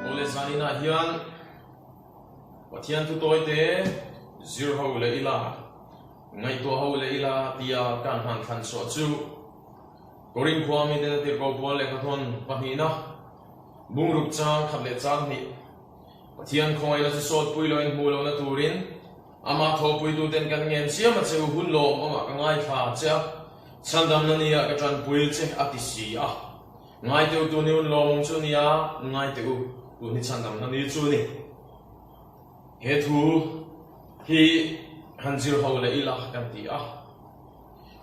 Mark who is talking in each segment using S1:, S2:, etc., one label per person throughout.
S1: Awle zaninah hian Pathian thu tawite zir ho leh ila, ngaihtuah ho leh ila tia kan han thlan chhuah chu Korin khua miten a tirhko pual lehkhathawn pahnihna bungruk chang khat leh chang hnih Pathian khawngaihna chu sawtpui loin hmuh lohna turin Amah thawhpuituten kan ngen chiam a che u, hun lawm awmah ka ngaithla che a, chhandamna nia ka tanpui che a ti si a. Ngai teh u tun hi hun lawm awm chu nia, ngai teh u tun hi chhandamna ni chu ni. He thu hi han zir ho leh ila kan ti a.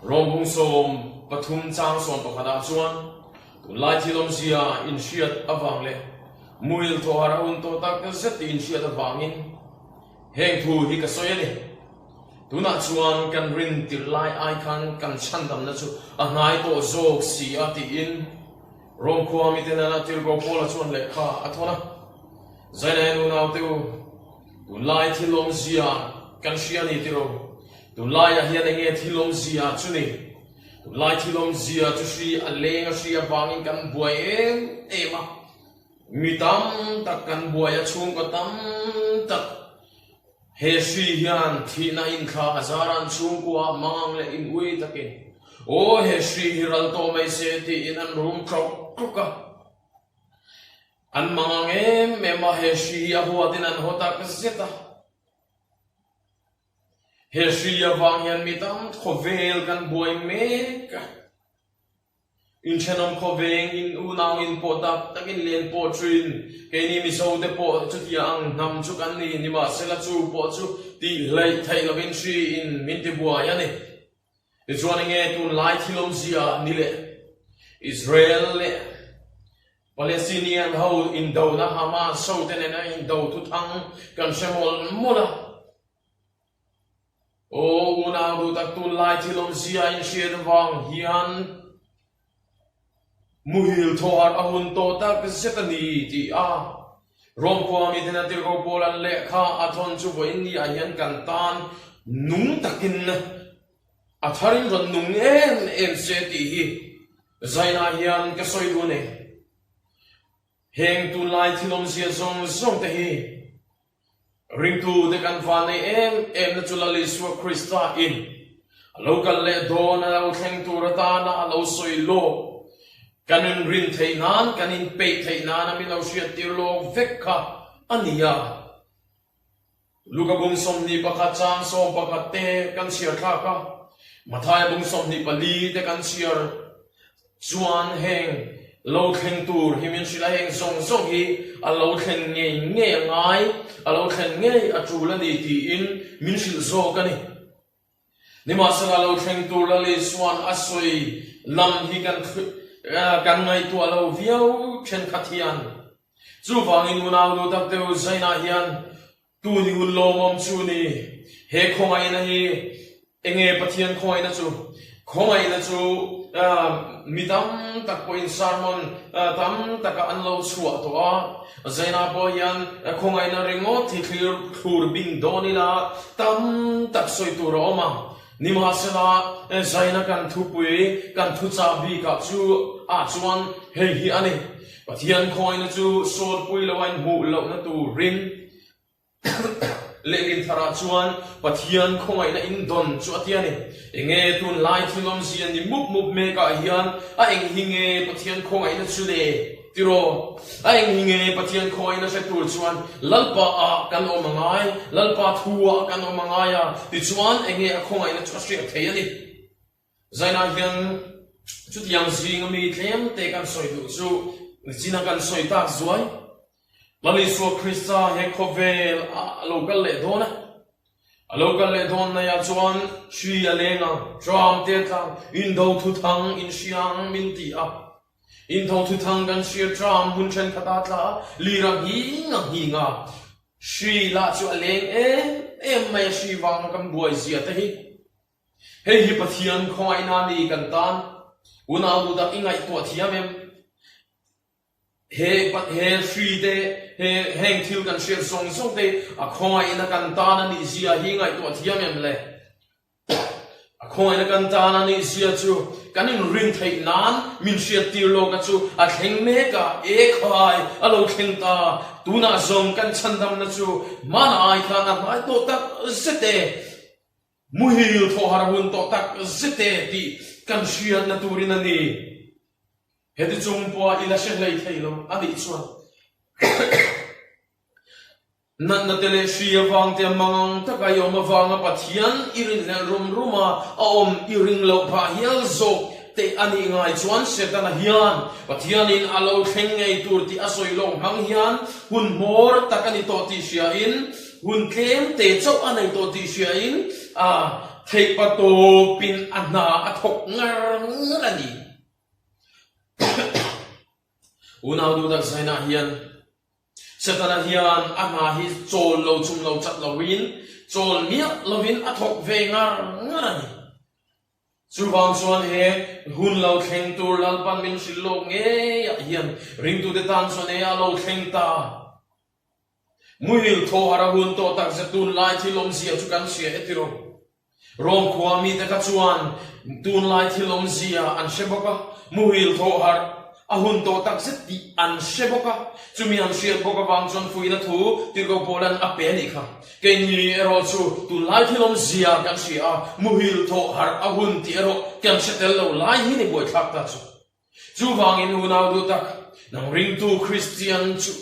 S1: Rawmbung 13 chang 11 ah chuan tunlai thil awmzia inhriat avang leh muil thawhar a hun tawh tak zet tih inhriat avangin, Heng thu hi ka sawi a ni. Tunah chuan kan rin tirh lai ai khan kan chhandamna chu a hnai tawh zawk si a tiin Rom khua mite nana Tirhkoh Paula chuan lehkha a thawn a. Zainaia nunaute u, tunlai thil awmzia kan hria a ni tiraw? Tunlaiah hian enge thil awmzia chu ni? Tunlai thil awmzia chu hri a leng a hri avangin kan buai em em a. Mi tam tak kan buai a, chhungkaw tam tak he hri hian thihna inthla a zar an chhungkua mangang leh in ui takin aw he hri hi ral tawh mai se tiin an rum tlawk tlawk a, an mangang em em a, he hri hi a huatin an haw tak zet a. He hri avang hian mi tam khawvel kan buai mek a. Inthenawm khawveng in unau in pawh tak tak in len pawh thin. Keini Mizo te pawh chutia ang hnam chu kan ni, nimahsela chu pawh chu tih hleih theih lovin hri in min ti buai a ni. Tichuan enge tunlai thil awmzia ni leh Israel leh Palestinian ho indona Hamas ho te nena indo thuthang kan hre mawlh mawlh a. Aw unau duh tak tunlai thil awmzia in hriat vang hian muhil thawhar a hun tawh tak zet a ni tih a Rom khua miten a tirhkoh pawl an lehkha a thawn chu vawiin ni ah hian kan tan nung takin a tharin rawn nung em em se tih hi zainah hian ka sawi duh a ni. Heng tunlai thil awmzia zawng zawng te hi Ringtu te kan van nei em em na chu Lal Isua Krista in a lo kal leh dawn a lo thleng tur atana a lo sawi lawk kan in rin theih nan kan in peih theih nan a min lo hriat tir lawk vek kha a ni a. Luka bung 21 chang 11 te kan chhiar thlak a, Mathaia bung 24 te kan chhiar Chuan heng lo thleng tur hi min hrilh a, heng zawng zawng hi a lo thlen ngei ngei a ngai, a lo thlen ngei a tul a ni tiin min hrilh zawk a ni. Nimahsela lo thleng tur Lal Isua'n a sawi lam hi kan kan ngaihtuah lo viau thenkhat hian. Chuvangin unau duh tak deuh Zainah hian Tun i hun lawmawm chu ni. He khawngaihna hi enge Pathian khawngaihna chu? Khawngaihna chu mi tam tak pawhin sermon tam takah an lo chhuah tawh a. Zaina pawh hian khawngaihna ringawt hi thlir thlur bing dawn ila tam tak sawi tur a awm a. Nimahsela Zaina kan thupui kan thuchah bikah chu ah chuan hei hi a ni. Pathian khawngaihna chu sawrpui lo a inhmuh lohna turin lehlin tharah chuan Pathian khawngaihna indawn chu a ti a ni. Enge tunlai thil awmzia ni mup mup mekah hian a eng hi nge Pathian khawngaihna chu le? Tiraw? A eng hi nge Pathian khawngaihna hre tur chuan Lalpa ah kan awm a ngai, Lalpa thu ah kan awm a ngai a, tichuan enge a khawngaihna chu a hriat thei a ni. Zainah hian chutiang zinga mi tlem te kan sawi duh chu nichin a kan sawi tak zuai. Lal Isua Krista he khawvel ah a lo kal leh dawn a. A lo kal leh dawn naiah chuan hri a leng ang, tram te a tlang, indo thuthang in hria ang min ti a. Indo thuthang kan hria tram hmun thenkhat ah tla a, lir a nghing a nghing a. Hri lah chu a leng em em mai a, hri vanga kan buai zia te hi. Hei hi Pathian khawngaihna ni kan tan unau duhtak i ngaihtuah thiam em? He he hri te, he heng thil kan hriat zawng zawng te a khawngaihna kan tan a nih zia hi ngaihtuah thiam em le? khawngaihna kan tan a nih zia chu kan inrin theih nan min hriattir lawk a chu a thleng mek a, e khai a lo thleng ta, tunah zawng kan chhandamna chu hmana ai khan a hnai tawh tak zet e, muhil thawhhar hun tawh tak zet e tih kan hriatna turin a ni. Heti chung pawha i la hre hlei thei lo a nih chuan. Natna te leh hri avang te mangang taka i awm avanga Pathian i rinhlelh rum rum a, a awm i ring loh phah hial zawk te a nih ngai chuan Setana hian Pathianin a lo thleng ngei tur tih a sawi lawk hmang hian hun hmawr tak a ni tawh tih hriain hun tlem te chauh a nei tawh tih hriain a theihpa tawpin a hna a thawk ngar ngar a ni. Unau duhtak zainah hian Setana hian a hna hi chawl lo chum lo chat loin, chawl miah lovin a thawk ve ngar ngar a ni. Chuvang chuan he hun lo thleng tur Lalpan min hrilh lawk ngeiah hian ringtute tan chuan e a lo thleng ta. Muhil thawhar a hun tawh takzet tunlai thil awmzia chu kan hria e tiraw. Rom khua mite kha chuan tunlai thil awmzia an hre bawk a, muhil thawh harh a hun tawh tak zet tih an hre bawk a, chumi an hriat bawk avang chuan fuihna thu Tirhkoh Paulan a pe a nih kha. Keini erawh chu tunlai thil awmzia kan hria a, muhil thawh harh a hun tih erawh kan hre tel lo lai hi ni buaithlak ta chu. Chuvangin unau duh tak, nang ringtu Kristian chu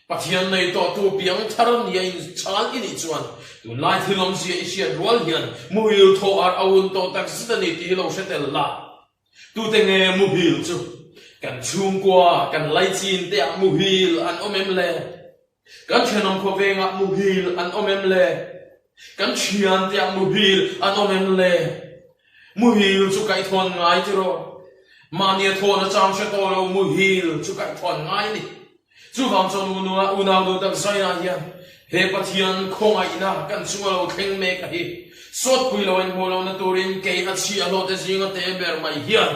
S1: Pathian nei tawhtu piang thar nia inchhal i nih chuan tunlai thil awmzia i hriat rual hian muhil thaw ar a un tawh tak zet a ni tih hi lo hre tel la. Tute nge muhil chu? Kan chhungkua, kan laichin te ah muhil an awm em le? Kan thenawm khawvengah muhil an awm em le? Kan thianteah muhil an awm em le? Muhil chu kaihthawhn ngai tiraw? Mahnia thawhna chang hre tawh lo muhil chu kaihthawhn ngai a ni. Chuvang chuan unua unau duh tak zainah hian he Pathian khawngaihna kan chunga lo thleng mek a hi sawtpui lo in hmuh lohna turin kei a chhiah hlawhte zinga te ber mai hian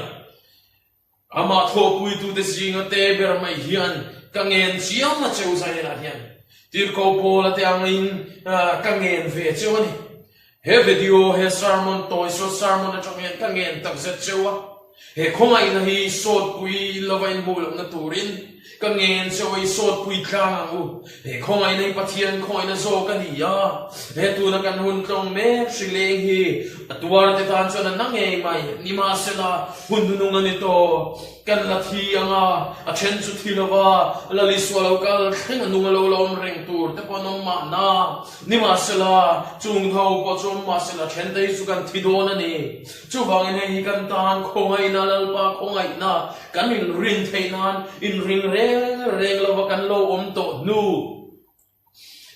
S1: Amah thawhpuitute zinga te ber mai hian ka ngen chiang a cheu Zainah hian Tirhkoh Paula te angin ka ngen ve cheu a ni. He video, he sermon tawi sawt sermon atang hian ka ngen takzet cheu a. He khawngaihna hi sawtpui lova inhmuh lohna turin ka ngen cheu a, i sawtpui tlang ang u. He khawngaihna hi Pathian khawngaihna zawk a ni a, he tuna kan hun tlawng mek hri leng hi a tuar te tan chuan a na ngei mai. Nimahsela, hun hnunung a ni tawh. Kan la thi ang a, a then chu thi lova, Lal Isua lo kal thleng a nung a lo la awm reng tur te pawh an awm mahna. Nimahsela, chung ho pawh chu awm mahsela then te hi chu kan thi dawn a ni. Chuvangin hei hi kan tan khawngaihna, Lalpa khawngaihna kan inrin theih nan inring reng reng lova kan lo awm tawh hnu.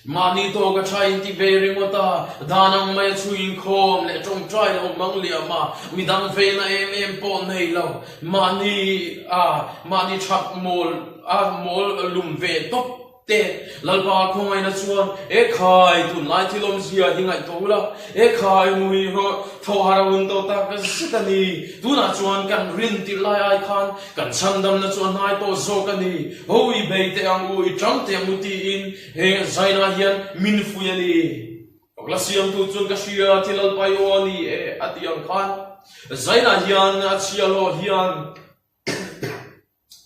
S1: Mahni tawk a tha inti ve ringawt a, dan ang mai a chhui inkhawm leh tawngtai lo mang liam a, midang veina em em pawh nei lo, mahni a mahni that mawl a mawl lum ve tawp. Te, Lalpa khawngaihna chuan, E khai, tunlai thil awmzia hi ngaihtuah ula, E khai, mui rawh, thaw har a hun tawh tak zet a ni. Tunah chuan kan rin tirh lai ai khan kan chhandamna chu a hnai tawh zawk a ni. Ho i bei teh ang u, i tang teh ang u tiin he zainah hian min fui a ni. Pakla siamtu chuan ka hria, thil Lalpa i aw a ni e, a ti ang khan zainah hian a chhiahhlawh hian,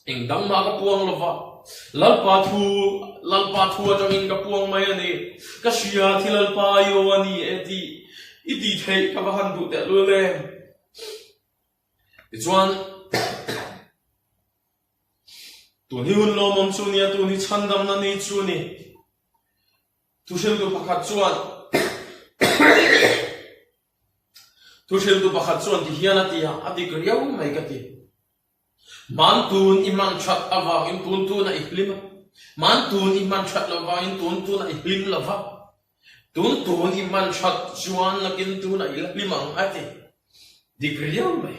S1: Eng dang mah ka puang lo va, Lalpa thu, Lalpa thu atangin ka puang mai a ni. Ka hria thi Lalpa i aw a ni e tih i tih theih ka va han duh tehlul em. Tichuan, tun hi hun lawmawm chu nia, tun hi chhandamna ni chu ni. Thuhriltu pakhat chuan Thuhriltu pakhat chuan ti hian a ti a, a dik riau mai ka ti. Hman tun i hman that avangin tun tunah i hlim a, hman tun i hman that loh vangin tun tunah i hlim lo va, tun tun i hman that chuan nakin tunah i la hlim ang a ti dik riau mai.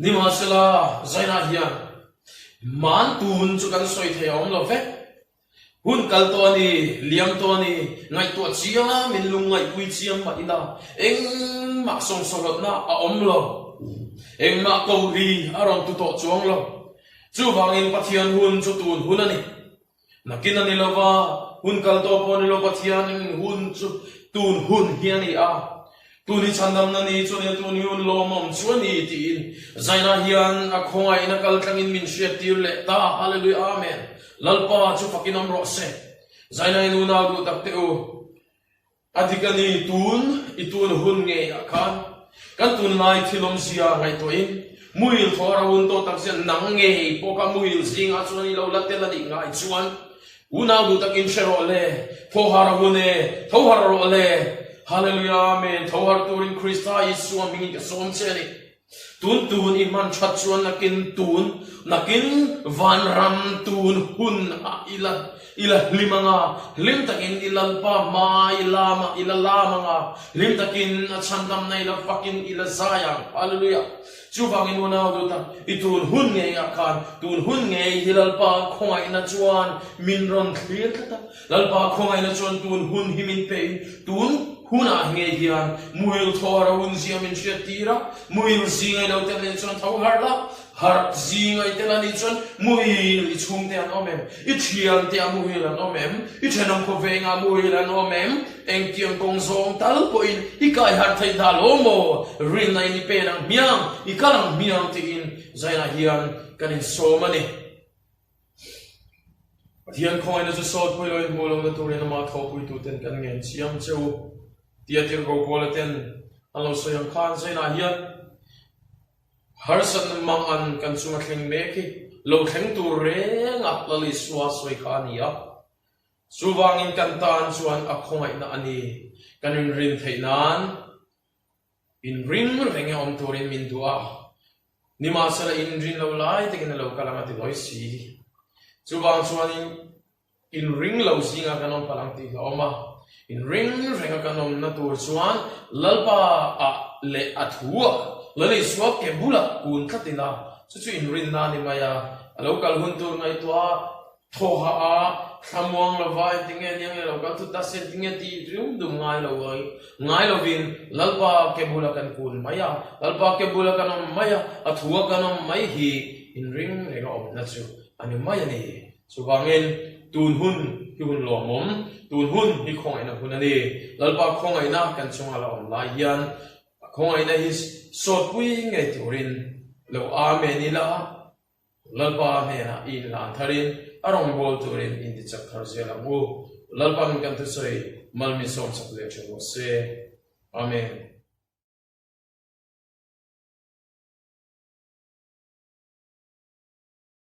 S1: Nimahsela, Zainah hian hman tun chu kan sawi thei a awm lo vek. Hun kal tawh a ni, liam tawh a ni, ngaihtuah chiam in lungngaihpui chiam mah ila, engmah sawngsawhlawtna a awm lo, engmah kohli a rawn tu tawh chuang lo. Chuvangin Pathian hun chu tun hun a ni. Nakin a ni lo va, hun kal tawh pawh a ni lo, Pathianin hun chu tun hun hi a ni a. Tun hi chhandamna ni chu nia, tun hi hun lawmawm chu a ni tiin Zaina hian a khawngaihna kal tlangin min hriattir leh ta. Hallelujah Amen. Lalpa chu fakin awm rawh se. Zaina in unau duh tak teh u. A dik a ni, tun i tun hun ngei ah khan kan tunlai thil awmzia ngaihtuahin muhil thaw a hun tawh tak zia nang ngei pawh kha muhil zingah chuan i lo la tel a nih ngai chuan unau duh takin hre rawh le, thaw har a hun e, tho har rawh le, Hallelujah Amen, tho har turin Krista Isua hmingin ka sawm che a ni. Tun tun i hman that chuan nakin tun, nakin vanram tun hun ah i la i la hlim anga, hlim takin i Lalpa hma i lam ah i la lam anga, hlim takin a chhandamna i la fakin i la zai ang. Hallelujah! Chuvangin unau duh tak, i tun hun ngei ah khan, tun hun ngei hi Lalpa khawngaihna chuan min rawn thlir tlat a, Lalpa khawngaihna chuan tun hun hi min pe in, tun hunah ngei hian muhil thaw har a hun zia min hriat tir a, muhil zingai lo tel leh chuan tho harh la, harh zingai tel a nih chuan muhil i chhungte an awm em, i thiante ah muhil an awm em, i thenawm khawvengah muhil an awm em, engtiang kawng zawng tal pawhin i kai harh theih dah lo maw, rinna in i pen ang hmiang, i kal ang hmiang tiin zainah hian kan insawm a ni. Pathian khawngaihna chu sawt pui loin hmuh lohna turin amah thawhpuituten kan ngen chiang che u tia tirhkoh Paula ten an lo sawi ang khan Zainah hian harsatna mang an kan chunga thleng mek hi lo thleng tur renga Lal Isua sawi kha a ni a. Chuvangin kan tan chuan a khawngaihna a ni kan inrin theih nan. Inring reng e awm turin min duh a, nimahsela inrin lo lai takin a lo kal ang a ti lawi si. Chuvang chuanin inring lo zingah kan awm palh ang tih hlauhawm a, inring renga kan awmna tur chuan Lalpa ah leh a thu ah Lal Isua ke bulah kun tlat ila, chu chu inrinna a ni mai a, a lo kal hun tur ngaihtuah Thaw hah a, thlamuang lova engtinge aniang le lo kal thut ta se engtinge tih rum dum ngai lo ai ngai lovin Lalpa ke bula kan kun mai a, Lalpa ke bula kan awm mai a, a thu a kan awm mai hi inring reng a awmna chu a ni mai a ni. Chuvangin tun hun hi hun lawmawm, tun hun hi khawngaihna hun a ni. Lalpa khawngaihna kan chunga la awm lai hian a khawngaihna hi sawtpui ngei turin lo Amen ila. Lalpa hnenah i inhlan tharin a rawngbâwl turin intichak thar zel ang u. Lalpa'n kan thusawi mal min sawmsak leh ṭha rawh se. Amen.